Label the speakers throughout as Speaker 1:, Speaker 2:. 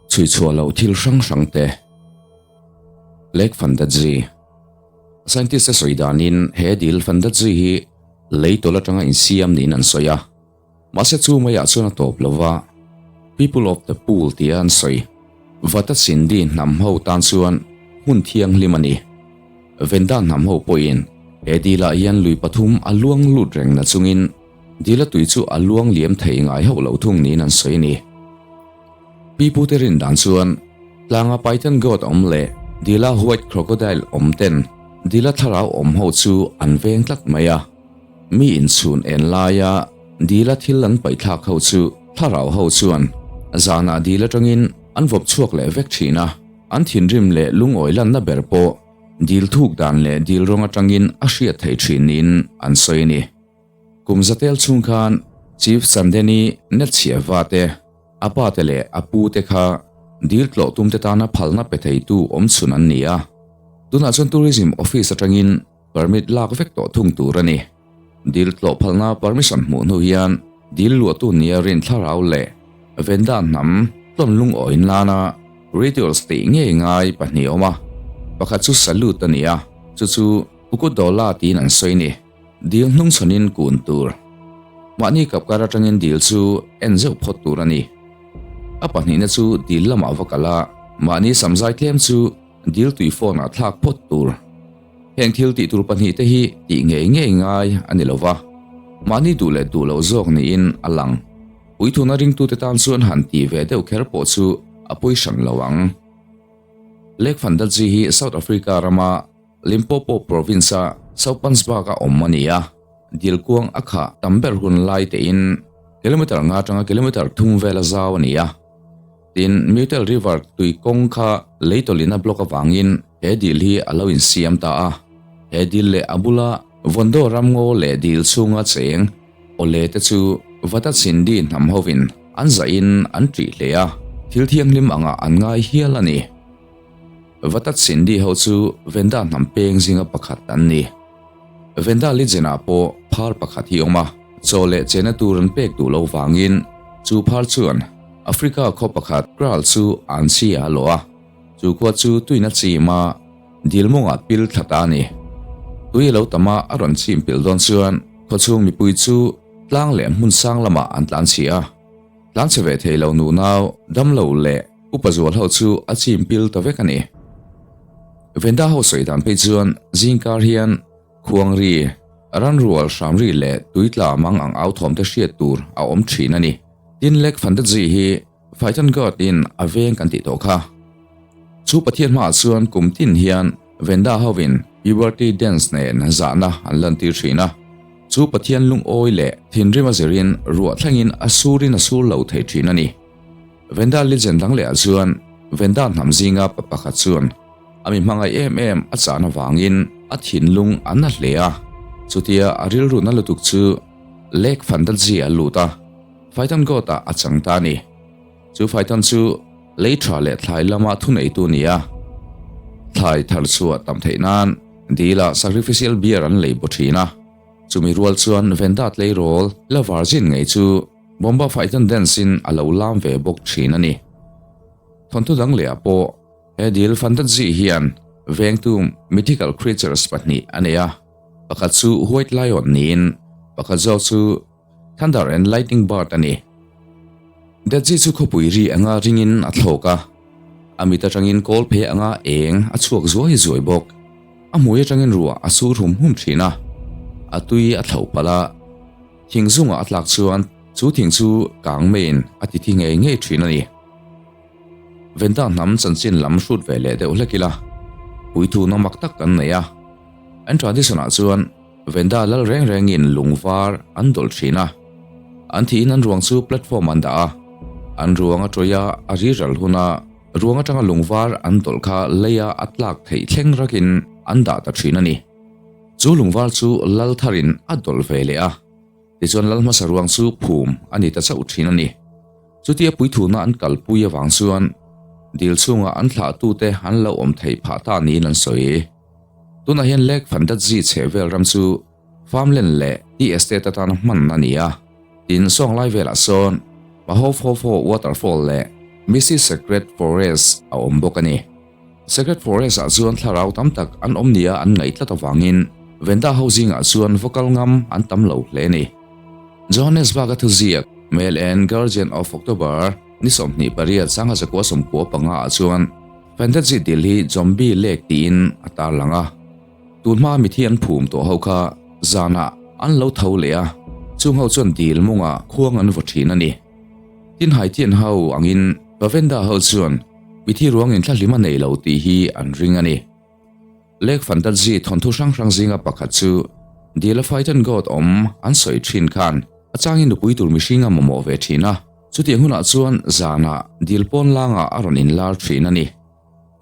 Speaker 1: Chhuichhuah loh thil hrang hrang te. Lake Fandatzi Scientist te sawi danin he dil Fandatzi hi lei tawlh atanga insiam niin an sawi a. Mahse chu maiah chuan a tawp lo va, People of the Pool tia an sawi. Vata Sindhi hnam ho tan chuan hmun thianghlim a ni. Venda hnam ho pawhin he dilah hian lui pathum a luang lut reng na chungin dila tui chu a luang liam thei ngai hauh lo thung niin an sawi a ni. Pi pute rin dan chuan tlanga Python God awm leh dila White Crocodile awm ten dila thlarau awm ho chu an veng tlat mai a. Mi inchhun en laia dila thil an paihthlak ho chu thlarau ho chuan zanah dil atangin an vawp chhuak leh vek thin a, an thinrim leh lungawi lanna ber pawh dil thuk dan leh dil rawng atangin a hriat theih thin niin an sawi a ni. Kum zatel chhung khan Chief Chandeni Netchhiava te, a pa te leh a pu te kha dil tlawh tum te tana phalna pe theitu awmchhun an ni a, tunah chuan Tourism Office atangin Permit lak vek tawh thung tur a ni. Dil tlawh phalna permission hmuh hnu hian dil luahtu nia rin thlarau leh Venda hnam tlawn lungawi nana rituals tih ngei ngai pahnih a awm a, pakhat chu salute a ni a, chu chu Ukudola tiin an sawi ni. Dil hnungchhawnin kun tur. Mahni kapkar atangin dil chu en zeuh phawt tur a ni. A pahnihna chu dil lamah va kal a, mahni samzai tlem chu dil tui phone ah thlak phawt tur. Heng thil tih tur pahnih te hi tih ngei ngei ngai a ni lo va, mahni duh leh duh loh zawk niin a lang. Puithuna ringtute tan chuan han tih ve deuh kher pawh chu a pawi hran lo ang. Lake Fandatzi hi South Africa rama Limpopo province-a Soutpansberg-a awm a ni a, dil kuang a khah tam ber hun lai tein kilometre nga atanga kilometre thum vela zau a ni a. Tin, Muttle River tui kawng kha lei tawlin a block avangin he dil hi a lo insiam ta a. He dil leh a bula Vondo ramngaw leh dil chhunga cheng awle te chu Vata Chindi hnam hovin an zahin an ṭih hle a, thil thianghlim angah an ngai hial a ni. Vata Chindi ho chu Venda hnam peng zinga pakhat an ni. Venda Legend-ah pawh phar pakhat hi awm a, chaw leh chena tur an pek duh lo vangin chu phar chuan Africa khaw pakhat Kraal chu an chhi a lawh a, chu khua chu tuina chim a, dil mawngah pil thla ta a ni. Tui a lo tam a, a rawn chim pil dawn chuan khawchhung mipui chu tlang leh hmun sang lamah an tlan chhi a. Tlan chhe ve thei lo nunau, damlo leh upa zual ho chu a chim pil ta vek a ni. Venda ho sawi dan phei chuan zingkar hian khuangri, ranrual hramri leh tuitla mang ang au thawm te hriat tur a awm thin a ni. Tin Lake Fantazi hi Python God in a veng kan tih tawh kha. Chu Pathian hmaah chuan kum tin hian Venda hovin puberty dance nen zahna an lantir thin a. Chu Pathian lungawi leh thinrim a zirin ruah thlengin a surin a sur lo thei thin a ni. Venda legend dang lehah chuan Venda hnam zinga pa pakhat chuan a mi hmangaih em em a chan avangin a thinlung a na hle a. Chutia a rilru na lutuk chu Lake Fantazi a lut a, Python God ah a chang ta a ni. Chu Python chu lei tha leh thlai lama thuneitu a ni a. Thlai thar chhuah tam theih nan dila sacrificial beer an lei baw thin a. Chumi rual chuan Venda tleirawl la virgin ngei chu Bomba Python dance in a lo lam ve bawk thin a ni. Thawnthu dang leh ah pawh he dil Fantazi hian vengtu mythical creatures pahnih a nei a. Pakhat chu White Lion niin pakhat zawk chu Thunder and Lightning Bird a ni. Dadzi chu khawpui ri anga ringin a thlawk a, a mit atangin kawl phei anga eng a chhuak zuai zuai bawk. A hmui atangin ruah a sur hum hum thin a, a tui a thlauh palh a, thing zungah a tlak chuan chu thing chu kang maiin a ti thi ngei ngei thin a ni. Venda hnam chanchin lam hrut ve leh deuh hlek ila, puithu nawmak tak kan nei a, an tradition ah chuan Venda lal reng rengin lung var an dawlh thin a, an thihin an ruang chu platform an dah a, an ruang a tawih a, a riral huna ruang atanga lung var an dawlh kha leia a tlak theih thleng rakin an dah ta thin a ni. Chu lung var chu lal tharin a dawlh ve leh a, tichuan lal hmasa ruang chu phum a ni ta chauh thin a ni. Chutia puithuna an kalpui avang chuan dil chhungah an thlahtute an lo awm theih phah ta niin an sawi. Tunah hian Lake Fandatzi chhehvel ram chu Farmland leh tea estate atana hman a ni a. Tin, sawng lai velah sawn Mahofhofo Waterfall leh Misty Sacred Forest a awm bawk a ni. Sacred Forest ah chuan thlarau tam tak an awm nia an ngaih tlat avangin Venda ho zingah chuan va kal ngam an tam lo hle a ni. Johannesburg a thuziak Mail and Guardian of October ni 28 1995 ah chuan Fantasy dil hi Zombie Lake tiin a tarlang a. Tun hmaa mithi an phum tawh ho kha zanah an lo tho leh a, chung ho chuan dil mungah khuang an vaw thin a ni. Tin Haitian ho angin Vavenda ho chuan mithi ruangin thlahlim a nei lo tih hi an ring a ni. Lake Fantazi thawnthu hrang hrang zinga pakhat chu dil a Fighten God awm an sawi thin khan a changin nupui tur mihring a mamawh ve thin a, chutiang hunah chuan zanah dil pawn langah a rawn inlar thin a ni.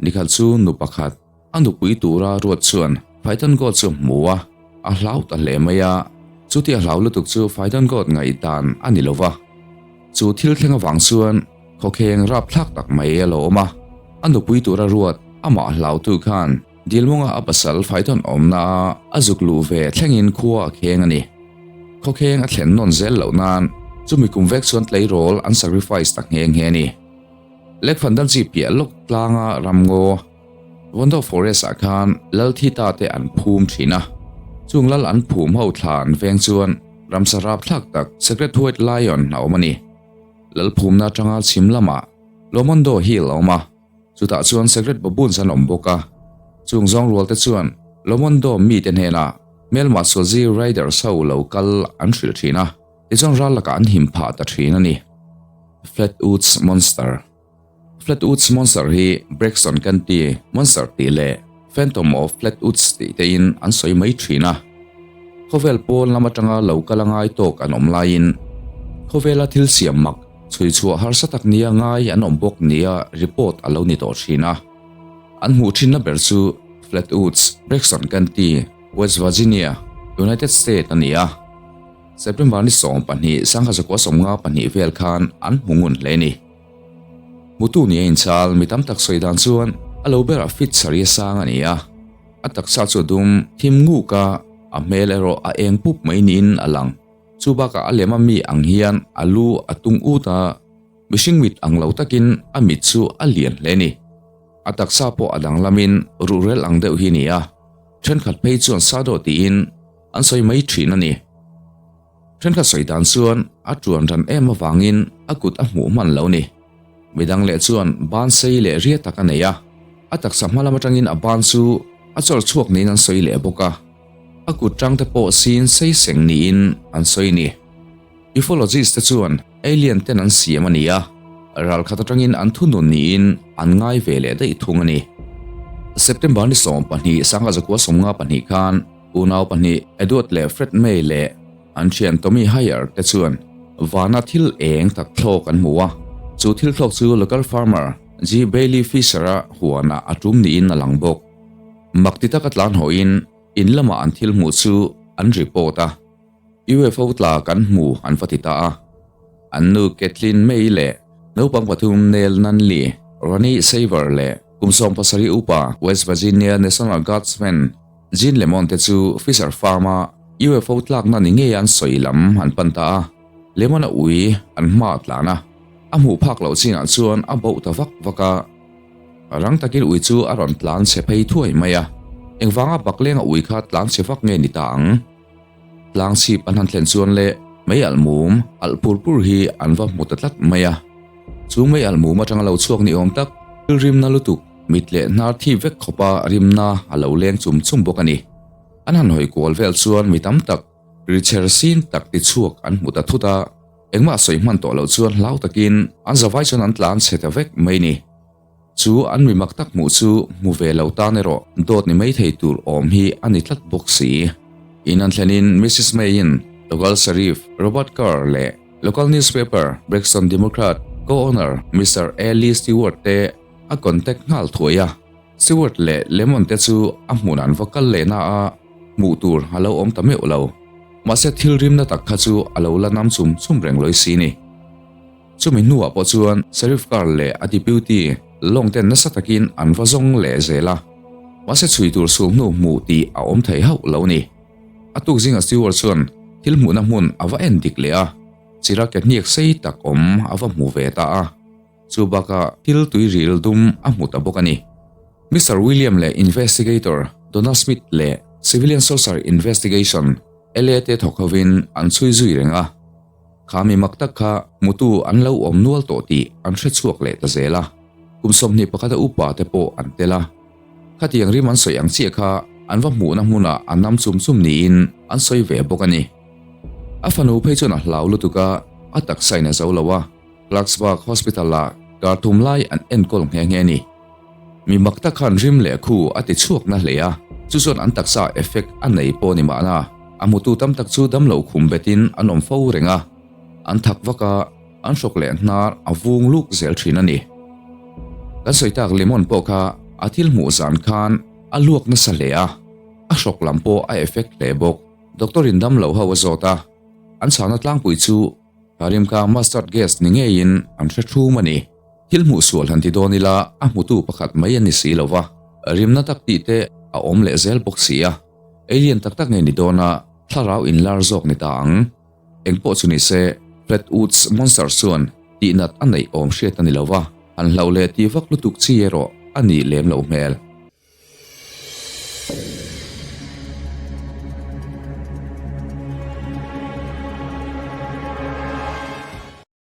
Speaker 1: Nikhat chu nu pakhat A nupui tura ruat chuan Python God chu hmu a, a hlau ta hle mai a. Chuti a hlau lutuk chu Python God ngaihdan a ni lo va. Chu thil thleng avang chuan khawkheng rapthlak tak mai a lo awm a. A nupui tura ruat amah hlautu khan Dilmunga a pasal Python awmna a a zuk luh ve thlengin khua a kheng a ni. Khawkheng a thlen nawn zel loh nan chumi kum vek chuan tleirawl an sacrifice ta nghe nghe a ni. Lake Fandanchi piah lawk tlanga ramngaw Vondo Forest ah khan lal thi ta te an phum thin a, chung lal an phum ho thla an veng chuan ramsa rapthlak tak Sacred White Lion a awm a ni. Lal phumna atanga chhim lamah Lomondo Hill a awm a, chutah chuan Sacred Baboons an awm bawk a. Chung zawng rual te chuan Lomondo mite hnenah hmelma Swazi Riders ho lo kal an hrilh thin a, tichuan ral lakah an him phah ta thin a ni. Flatwoods Monster. Flatwoods Monster hi Braxton County Monster tih leh Phantom of Flatwoods tih tein an sawi mai thin a. Khawvel pawn lam atanga lo kal a ngai tawk an awm laiin khawvela thil siam mak chhui chhuah harsa tak nia ngai an awm bawk nia report a lo ni tawh thin a. An hmuh thinna ber chu Flatwoods, Braxton County, West Virginia, United States a ni a. September ni 12, 1952 vel khan an hmu ngun hle a ni. Hmutu ni a inchal, mi tam tak sawi dan chuan a lo berah fit sarih a sang a ni a, a taksa chu a dum thim nguk a, a hmel erawh a eng pup mai niin a lang. Chu bakah a lem a mi ang hian a lu a tung ut a, mihring mit ang lo takin a mit chu a lian hle a ni. A taksa pawh a danglamin ruhrel ang deuh hi a ni a, thenkhat phei chuan sado tiin an sawi mai thin a ni. Thenkhat sawi dan chuan a tuan ran em avangin a kut a hmuh hman lo ni. Midang leh chuan ban sei leh ria tak a nei a, a taksa hma lam atangin a ban chu a chawr chhuak niin an sawi leh bawk a, a kut tang te pawh sin sei seng niin an sawi ni. Ufologist te chuan alien ten an siam a ni a, ralkhat atangin an thunun niin an ngai ve leh daih thung a ni. September ni 12, 1952 khan Unau pahnih Edward leh Fred May leh an thian Tommy Hire te chuan vana thil eng tak thlawk an hmu a, chu thil thlawk chu local farmer G. Bailey Fisher-a huanah a tum niin a lang bawk. Mak ti taka tlan hawhin in lamah an thil hmuh chu an report a. UFO tla kan hmu an va ti ta a. An nu Kathleen May leh naupang pathum Neil Nunley, Ronnie Saver leh kum 17 upa West Virginia National Guardsman Gene Lemon te chu Fisher Farm-a UFO tlakna ni ngei an sawi lam an pan ta a. Lemon-a ui an hma a tlan a, a hmuh phak loh chinah chuan a boh ta vak vak a. Rang takin ui chu a rawn tlan chhe phei thuai mai a, engvanga baklenga ui kha tlan chhe vak nge ni ta ang? Tlang chhip an han thlen chuan le mei alh mum alh pur pur hi an va hmu ta tlat mai a. Chu mei alh mum atanga lo chhuak ni awm tak thil rimna lutuk mit leh hnar thip vek khawpa rimna a lo leng chum chum bawk a ni. An han hawi kual vel chuan mi tam tak ri chher sin tak ti chhuak an hmu ta thut a, engmah sawi hman tawh loh chuan hlau takin an zavai chuan an tlan chhe ta vek mai ni. Chu an mi mak tak hmuh chu hmu ve lo tan erawh dawt ni mai thei tur awm hi a ni tlat bawk si. In an thlenin Missus May-in local Sheriff Robert Kerr leh local newspaper Braxton Democrat co-owner Mister A. Lee Stewart te a contact nghal thuai a. Stewart leh Lemon te chu a hmun an va kal leh na a, hmuh tur a lo awm ta meuh lo. Mahse thil rimna tak kha chu a lo la nam chum chum reng lawi si ni. Chumi hnuah pawh chuan Sheriff Carr leh a deputy lawng ten nasa takin an va zawng leh zel a, mahse chhui tur sul hnu hmuh tih a awm thei hauh lo ni. A tuk zingah Stewart chuan thil hmuhna hmun a va en dik leh a, chira ke hniak sei tak awm a va hmu ve ta a. Chu bakah thil tuiril dum a hmu ta bawk a ni. Mister William leh Investigator Donald Smith leh Civilian Saucer Investigation, LA te thawk hovin an chhui zui reng a. Kha mi mak tak kha hmutu an lo awm nual tawh tih an hre chhuak leh ta zel a. Kum 21 a upa te pawh an tel a. Khatiang rim an sawi ang chiah kha an va hmuhna hmunah an nam chum chum niin an sawi ve bawk a ni. A fanu phei chuan a hlau lutuk a, a taksa in a zo lo a. Clarksburg Hospital-ah kar thum lai an enkawl nghe nghe a ni. Mi mak tak khan rim leh khu a ti chhuak na hle a, chu chuan an taksa effect a nei pawh ni mahna, a hmutu tam tak chu damlo khum betin an awm fo reng a, an thak vak a, an hrawk leh hnar a vung luk zel thin a ni. Kan sawi tak Lemon pawh kha a thil hmuh zan khan a luak nasa hle a, a hrawk lam pawh a effect hle bawk. Doctor-in damlo ho a zawt a, an chhahna tlangpui chu Harim kha mustard gas ni ngeiin an hre thum a ni. Thil hmuh sual han ti dawn ila a hmutu pakhat mai a ni si lo va, rimna tak tih te a awm leh zel bawk si a. Alien tak tak nge ni dawn a, thlarau inlar zawk ni ta ang. Engpawh chu ni se, Flatwoods Monster chuan tihnat a neih awm hriat a ni lo va, han hlauh leh tih vak lutuk chi erawh a nih lem loh hmel.